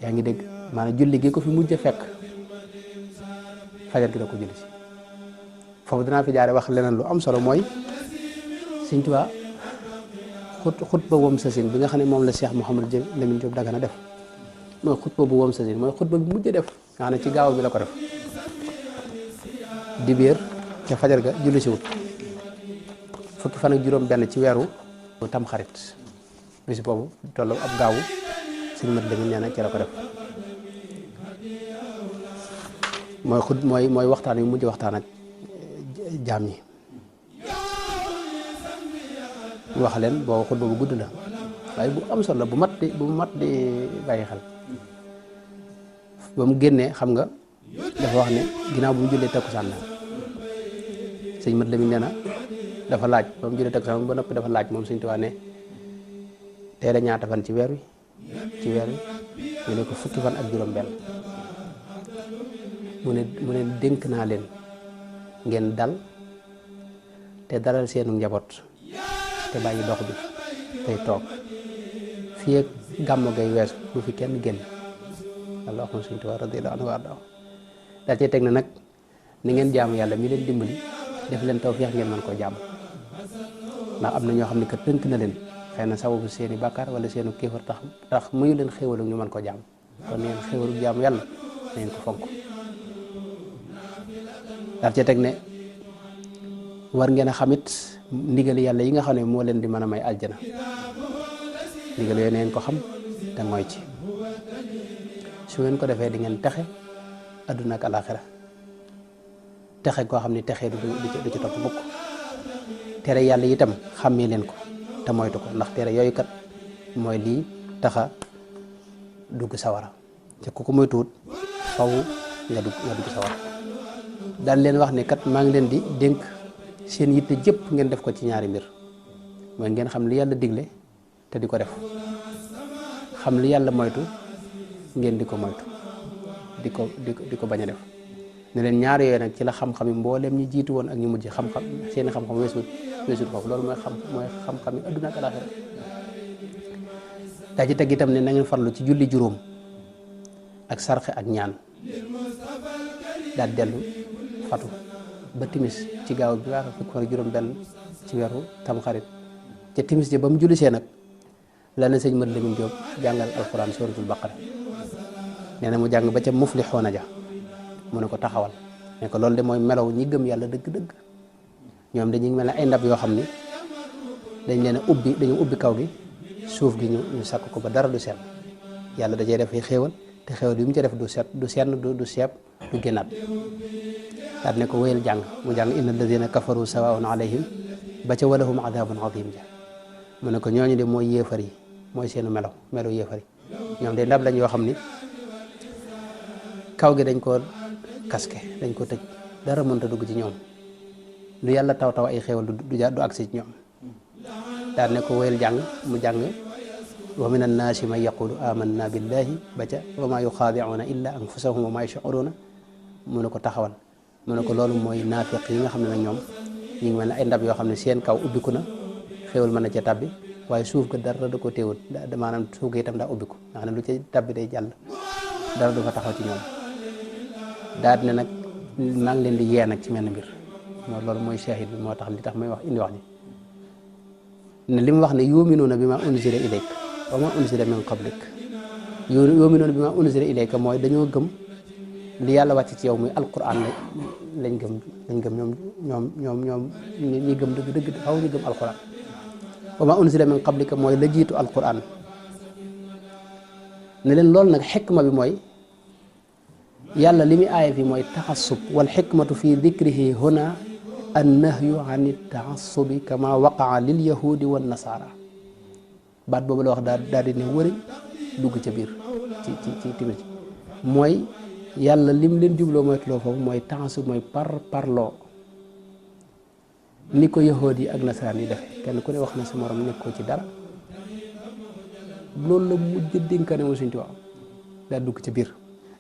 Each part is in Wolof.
yaa ngi dégg maanaam julli gi ko fi mujj a fekk fajar gi da ko julli si foofu dinaa fi jaare wax leneen lu am solo mooy Sëñ Tuubaa xutba wam sasin bi nga xam ne moom la Cheikh Mouhamadou Lamine Diop Dagana def mooy xutba bu wam sasin mooy xutba bi mujj def nga xam ne ci gaaw bi la ko def dibéer ca fajar ga julli si wut fukki fan ak juróom benn ci weeru tam xarit bis boobu tollu ab gaawu Sëñ Mat Lamin nee na ci la ko def mooy waxtaan yu mujj waxtaan ak jaam yi wax leen boo xutba bu gudd la waaye bu am solo la bu mat di bàyyi xel ba mu génnee xam nga dafa wax ne ginnaaw bu mu jullee takkusaan na Sëñ Mat Lamin nee na dafa laaj ba mu jullee takkusaan ba noppi dafa laaj moom Sëñ Tuubaa ne tey la ñaata fan ci weer wi ñu ne ko fukki fan ak juróom benn mu ne dénk naa leen ngeen dal te dalal seenu njaboot te bàyyi dox bi tey toog fii ak gàmmu gay weesu bu fi kenn génn walla waxoon Sëñ Tuubaa radiyallaahu anhu warda daal cee teg na nag ni ngeen jaamu yàlla mi leen dimbali def leen tawfeex ngeen mën koo jàmm ndax am na ñoo xam ne kat tënk na leen xëy na sababu seeni bàkkaar wala seenu kéefar tax muyu leen xéwalu ñu mën ko jàmm kon neen xéwalu jaamu yàlla neen ko fonk daal cee teg ne war ngeen a xamit ndigali yàlla yi nga xam ne moo leen di mën a may aljana ndigal yooyu neen ko xam te mooy ci su ngeen ko defee di ngeen texe adduna ak alaxira texe koo xam ne texe du ci topp mukk tere yàlla itam xàmmee leen ko te moytu ko ndax tere yooyu kat mooy lii taxa dugg sawara te ku ko moytuwut faw nga dugg sawara daal leen wax ne kat maa ngi leen di dénk seen yitte jëpp ngeen def ko ci ñaari mbir mooy ngeen xam li yàlla digle te di ko def xam li yàlla moytu ngeen di ko moytu di ko bañ a def ne leen ñaar yooyu nag ci la xam-xam yi mbooleem ñi jiitu woon ak ñu mujj xam-xam seeni xam-xam weesut foofu loolu mooy xam-xam yi adduna ak alaxira daa ci teg itam ne na ngeen farlu ci julli juróom ak sarxe ak ñaan daal dellu fatu ba timis ci gaaw bi waa fukk fan juróom benn ci weeru tamxarit ca timis ji ba mu jullisee nag la na Sëñ Mat Lamin Jóob jàngal alquran suratul baqara nee na mu jàng ba ca muflixoona ja mu ne ko taxawal ne ko loolu de mooy melaw ñi gëm yàlla dëgg-dëgg ñoom dañuy mel ne ay ndab yoo xam ni dañ leen a dañu ubbi kaw gi suuf gi ñu sakk ko ba dara du seen yàlla da cee def ay xéewal te xéewal yi mu ca def du senn du seeb du génnaat daal ne ko wéyal jàng mu jàng inna alladina kafaru sawaun alayhim ba ca walahum adabun adim ja mu ne ko ñooñu de mooy yéefar yi mooy seenu melaw yéefar yi ñoom de ndab lañ yoo xam ni kaw gi dañ ko kaske dañ ko tëj dara mënta dugg ci ñoom lu yàlla taw ay xéewal du agsi ci ñoom daal ne ko wéyal jàng mu jàng wa min annaasi man yaqulu amanna billahi ba ca wa ma yuxaadicuuna illa anfusahum wa ma yashcuruuna mu ne ko taxawal mu ne ko loolu mooy naafiq yi nga xam ne nag ñoom ñu ngi mel ne ay ndab yoo xam ne seen kaw ubbiku na xéewal mën na ca tabbi waaye suuf ga dara da ko téewul maanaam suuf ga itam daa ubbiku nga xam ne lu ca tabbi day jàll dara du fa taxaw ci ñoom daal ne nag maa ngi leen di yee nag ci menn mbir loolu mooy shahid bi moo tax li tax may wax indi wax ji ne li mu wax ne yuminuuna bi ma unzila ilayk wa ma unzila min qablik yuminuuna bi ma unzila ilayka mooy dañoo gëm li yàlla wàcc ci yow muy alquran lañ gëm ñoom ñi gëm dëgg xaw ñu gëm alquran wa ma unzila min qablika mooy la jiitu alquran ne leen loolu nag xikma bi mooy yàlla li muy aaya fi mooy taxassub wal xikmatu fi dikrihi huna annahyu an taassubi kama waqaa lil yahudi wan nasara baat boobu la wax daal di ne wëri dugg ca biir ci timit mooy yàlla lim leen jubloo mooy tuloo foofu mooy taasub mooy parloo ni ko yahudi yi ak nasaraan yi defe kenn ku ne wax na sa morom nekkoo ci dara loolu la mujj dénkaane moo Sëñ Tuubaa daal dugg ca biir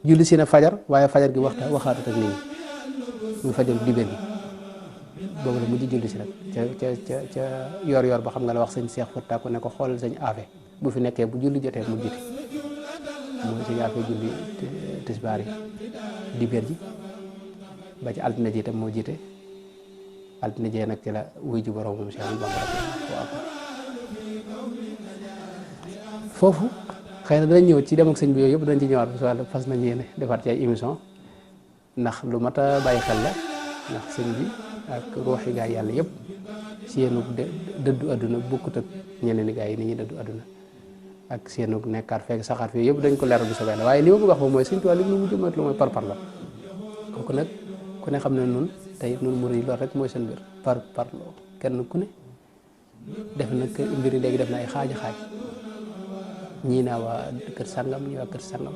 julli si na fajar waaye fajar gi waxaatut ak nit ñi muy fajar dibéer gi boobu la mujj julli si nag ca yor ba xam nga la wax sëñ Seex Fatta ko ne ko xoolal sëñ Afe bu fi nekkee bu julli jotee mu jiite mooy sëñ Afia julli tisbaar yi dibéer ji ba ci altine ji itam moo jiite altine jee nag ci la wuy ji borom moom Cheikh Bamba waaw foofu xëy na danañ ñëw ci dem ak sëñ bi yooyu yëpp dañ ci ñëwaat bu soobee fas nañ yéene defaat ci ay émission ndax lu mat a bàyyi xel la ndax sëñ bi ak ruuxi gaay yàlla yëpp seenu dëddu àdduna bokkut ak ñeneen i gaay yi ni ñuy dëddu àdduna ak seenu nekkaat fekk saxaat fi yëpp dañ ko leeral bu soobee la waaye li ma bëgg wax moom mooy sëñ Tuubaa li mu mujj mooy lu mooy parparlo kooku nag ku ne xam ne nun tey nun murid yi loolu rek mooy seen mbir parparlo kenn ku ne def na mbir yi léegi def na ay xaaji ñii naa waa kër sangam ñii waa kër sangam